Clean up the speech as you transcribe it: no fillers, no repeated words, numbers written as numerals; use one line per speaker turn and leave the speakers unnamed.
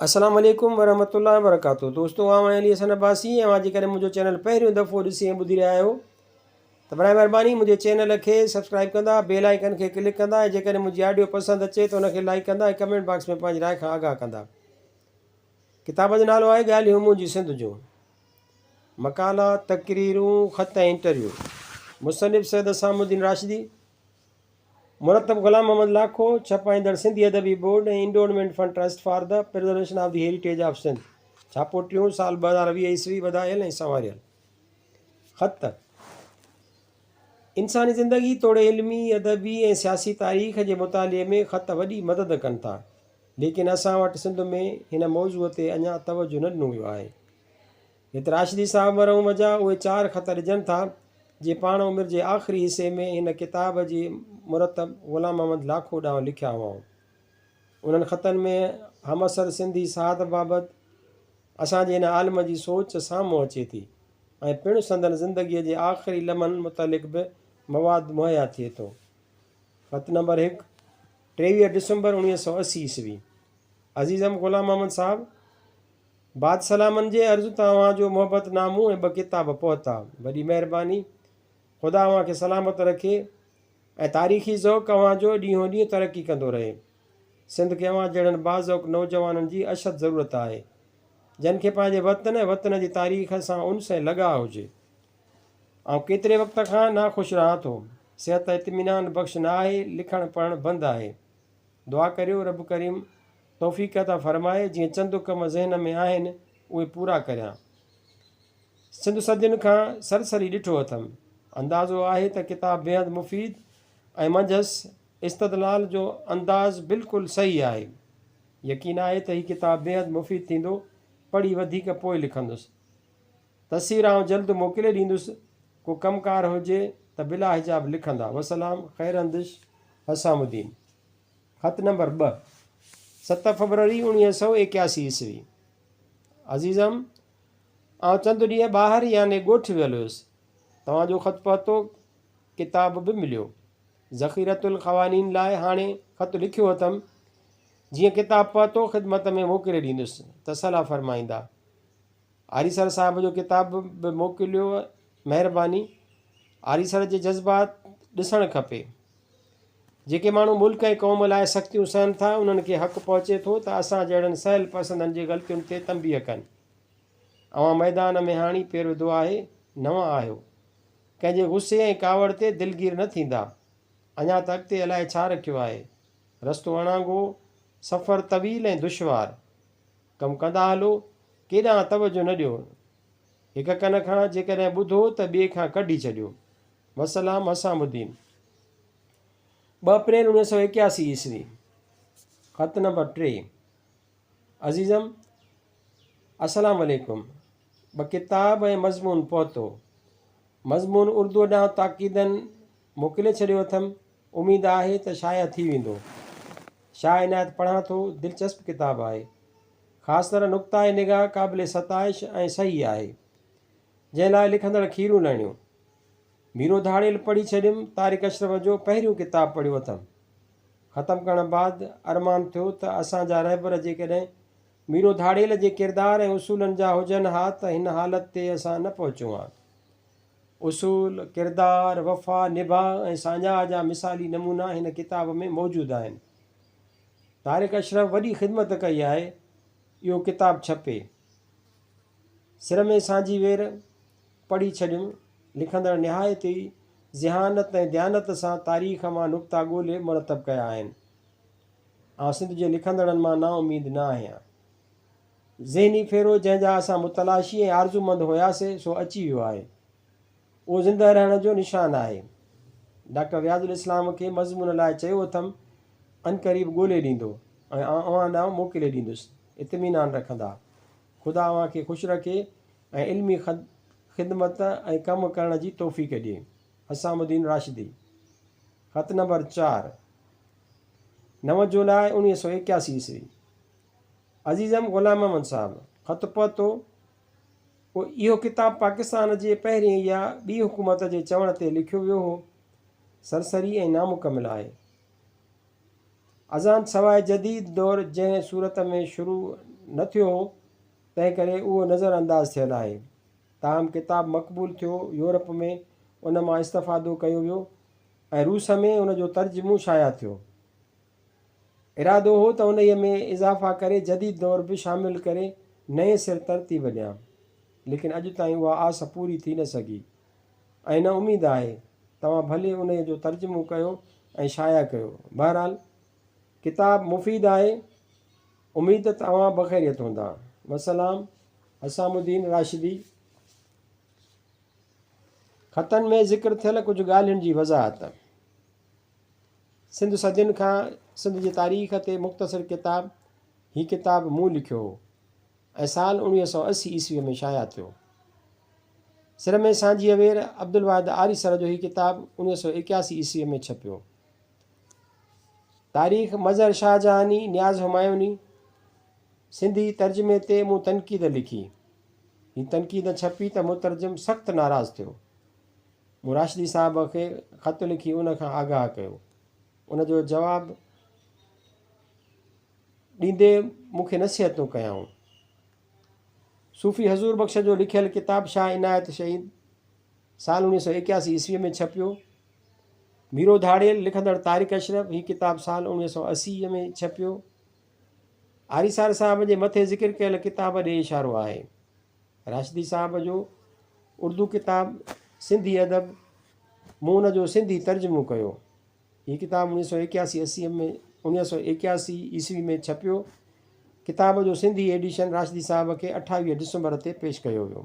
السلام عليڪم ورحمة الله وبرڪاته دوستو آئون آهيان علي حسن عباسي ۽ اوهان جيڪڏهن منهنجو چينل پهريون دفعو ڏسي ۽ ٻڌي رهيا آهيو ته برائي مهرباني منهنجي چينل کي سبسڪرائب ڪندا بيل آئيڪن کي ڪلڪ ڪندا ۽ جيڪڏهن منهنجي آڊيو پسند اچي ته ان کي لائيڪ ڪندا ۽ ڪمينٽ باڪس ۾ پنهنجي راء کان آگاهه ڪندا ڪتاب جو نالو آهي ڳالهيون منهنجي سنڌ جون مقالا تقريرون خط ۽ انٽرويو مصنف سيد اسام الدين راشدي مرتب غلام Muhammad Lakho, ڇپائيندڙ Sindhi Adabi board ۽ endowment fund trust for the preservation of the heritage of Sindh, ڇاپو ٽيون، سال 2020 عيسوي، وڌايل ۽ سنواريل. خط، انساني زندگي توڙي علمي، ادبي ۽ سياسي تاريخ جي مطالعي ۾ خط وڏي مدد ڪن ٿا، ليڪن اسان وٽ سنڌ ۾ هن موضوع تي اڃا توجهه نه ڏنو ويو آهي. هت راشدي صاحب مرحوم جا اهي چار خط ڏجن ٿا، جي پاڻ عمر جي آخري حصي ۾ هن ڪتاب جي مرتب غلام محمد لاکو ڏانهن لکيا هئائون. انهن خطن ۾ همعصر سنڌي ساهت بابت اسان جي هن عالم جي سوچ سامهون اچي ٿي ۽ پڻ سندن زندگيء جي آخري لمحن متعلق به مواد مهيا ٿئي ٿو. خط نمبر هڪ، 23 ڊسمبر 1980 عيسوي، عزيزم غلام محمد صاحب! بعد سلامن جي عرض ته اوهان جو محبت نامون ۽ ٻه ڪتاب پهتا. وڏي مهرباني. خدا اوهان کي سلامت رکي ۽ تاريخي ذوق اوهان جو ڏينهون ڏينهن ترقي ڪندو رهي. سنڌ کي اوهان جهڙن باذوق نوجوانن جي اشد ضرورت آهي. جن کي پنهنجي وطن ۽ وطن جي تاريخ سان انس ۽ لڳاء هجي. آئون ڪيتري وقت کان ناخوش رهان ٿو. صحت اطمينان بخش نه آهي، لکڻ پڙهڻ بند آهي. دعا ڪريو رب ڪريم توفيق عطا فرمائي جيئن چند ڪم ذهن ۾ آهن اهي پورا ڪريان. سنڌ صدين کان سرسري ڏٺو اٿم. اندازو آهي ته ڪتاب بيحد مفيد ۽ منجهس استدلال جو انداز بلڪل صحيح آهي. يقين آهي ته هي ڪتاب بيحد مفيد ٿيندو. پڙهي وڌيڪ پوء لکندس. تصوير آئون جلد موڪلي ڏيندس. ڪو ڪم ڪار هجي ته بلا حجاب لکندا. وسلام. خيراندش حسام الدين. خط نمبر ٻه، ست فبروري 1981 عيسوي. عزيزم! آئون چند ڏينهن ٻاهر يعني ڳوٺ ويل هيس. توهان جو خط پهتو، ڪتاب به مليو. ذخيرة القوانين لاء هاڻي خط لکيو اٿم. جيئن ڪتاب پهتو، خدمت ۾ موڪلي ڏيندس. تسلا فرمائيندا. آريسر صاحب جو ڪتاب به موڪليو، مهرباني. آريسر جي جذبات ڏسڻ کپي. جيڪي ماڻهو ملڪ ۽ قوم لاء سختيون سهن ٿا، انهن کي حق پهچي ٿو ته اسان جهڙن سهل پسندن جي غلطين تي تنبيهه ڪن. اوهان ميدان ۾ هاڻي پير وڌو آهي، نوان آهيو. ڪنهن جي غصي ۽ ڪاوڙ تي دلگير نه ٿيندا. اڃا ته اڳتي الائي ڇا رکيو آهي. رستو اڻانگو، سفر طويل ۽ دشوار. ڪم ڪندا هلو، ڪيڏانهن توجهه نه ڏيو. هڪ ڪن کان جيڪڏهن ٻڌو ته ٻئي کان ڪڍي ڇڏيو. والسلام حسام الدين. 2 اپريل 1981 عيسوي. خط نمبر 3. عزيزم! السلام عليڪم. ٻه ڪتاب ۽ مضمون پهتو. مضمون اردوء ڏانهن تاڪيدن موڪلي ڇڏيو اٿم. اميد آهي ته شايع ٿي ويندو. شاهه عنايت پڙهان ٿو. دلچسپ ڪتاب آهي. خاص طرح نقطه نگاهه قابل ستائش ۽ صحيح آهي. جنهن لاء لکندڙ کيرون لهڻيون. ميرو ڌاڙيل پڙهي ڇڏيم، طارق اشرف جو پهريون ڪتاب پڙهيو اٿم. ختم ڪرڻ بعد ارمان ٿيو ته اسان جا رهبر جيڪڏهن ميرو ڌاڙيل جي ڪردار ۽ اصولن جا هجن ها ته هن حالت تي اسان نه پهچون ها. اصول، ڪردار، وفا، نڀاء ۽ ساڃاهه جا مثالي نمونا هن ڪتاب ۾ موجود آهن. طارق اشرف وڏي خدمت ڪئي آهي اهو ڪتاب ڇپي. سر ۾ سانجهي وير پڙهي ڇڏيم. لکندڙ نهايت ئي ذهانت ۽ ديانت سان تاريخ مان نقطا ڳولي مرتب ڪيا آهن. آئون سنڌ جي لکندڙن مان نااميد نه آهيان. ذهني ڦيرو جنهن جا اسان متلاشي ۽ آرزومند هياسي سو اچي ويو آهي. اهو زنده رهڻ جو نشان آهي. ڊاڪٽر رياض الاسلام کي مضمون لاء چيو اٿم، عنقريب ڳولي ڏيندو ۽ آئون اوهان ڏانهن موڪلي ڏيندس. اطمينان رکندا. خدا اوهان کي خوش رکي ۽ علمي خدمت ۽ ڪم ڪرڻ جي توفيق ڏئي. حسام الدين راشدي. خط نمبر 4، 9 جولاء 1981 عيسوي. عزيزم غلام محمد صاحب، خط پهتو. اهو ڪتاب پاڪستان جي پهرين يا ٻي حڪومت جي چوڻ تي لکيو ويو هو. سرسري ۽ نامڪمل آهي. ازان سواء جديد دور جنهن صورت ۾ شروع نه ٿيو هو، تنهن ڪري اهو نظر انداز ٿيل آهي. تاهم ڪتاب مقبول ٿيو، يورپ ۾ ان مان استفادو ڪيو ويو ۽ روس ۾ ان جو ترجمو شايع ٿيو. ارادو هو ته انهيء ۾ اضافا ڪري جديد دور به شامل ڪري نئين سر ترتيب ڏيان، ليڪن اڄ تائين اها آس پوري ٿي نه سگهي ۽ نه اميد آهي. توهان ڀلي انهيء جو ترجمو ڪيو ۽ شايع ڪيو. بهرحال ڪتاب مفيد آهي. اميد ته اوهان بخيريت هوندا. والسلام. حسام الدين راشدي. خطن ۾ ذڪر ٿيل ڪجهه ڳالهين جي وضاحت. سنڌ صدين کان سنڌ جي تاريخ تي مختصر ڪتاب هي ڪتاب مون لکيو هو ۽ سال 1980 عيسويء ۾ شايع ٿيو. سر ۾ سانجهيء وير عبدالواحد آريسر جو هي ڪتاب 1981 عيسويء ۾ ڇپيو. تاريخ مظهر شاهجهاني، نياز همايوني، سنڌي ترجمي تي مون تنقيد لکي. هي تنقيد ڇپي ته مترجم سخت ناراض ٿيو. مون راشدي صاحب کي خط لکي ان کان آگاهه ڪيو. ان جو جواب ڏيندي مون کي نصيحتون ڪيائون. صوفي حضور بخش جو لکيل ڪتاب شاهه عنايت شهيد سال 1981 عيسويء ۾ ڇپيو. ميرو ڌاڙيل لکندڙ طارق اشرف هي ڪتاب سال 1980 ۾ ڇپيو. آريسار صاحب جي مٿي ذڪر ڪيل ڪتاب ڏي اشارو آهي. راشدي صاحب جو اردو ڪتاب سنڌي ادب مون ان جو سنڌي ترجمو ڪيو. هي ڪتاب اوڻيهه سؤ ايڪياسي اسي ۾ اوڻيهه سؤ ايڪياسي عيسوي ۾ ڇپيو. ڪتاب جو سنڌي ايڊيشن راشدي صاحب کي اٺاويهه ڊسمبر تي پيش ڪيو ويو.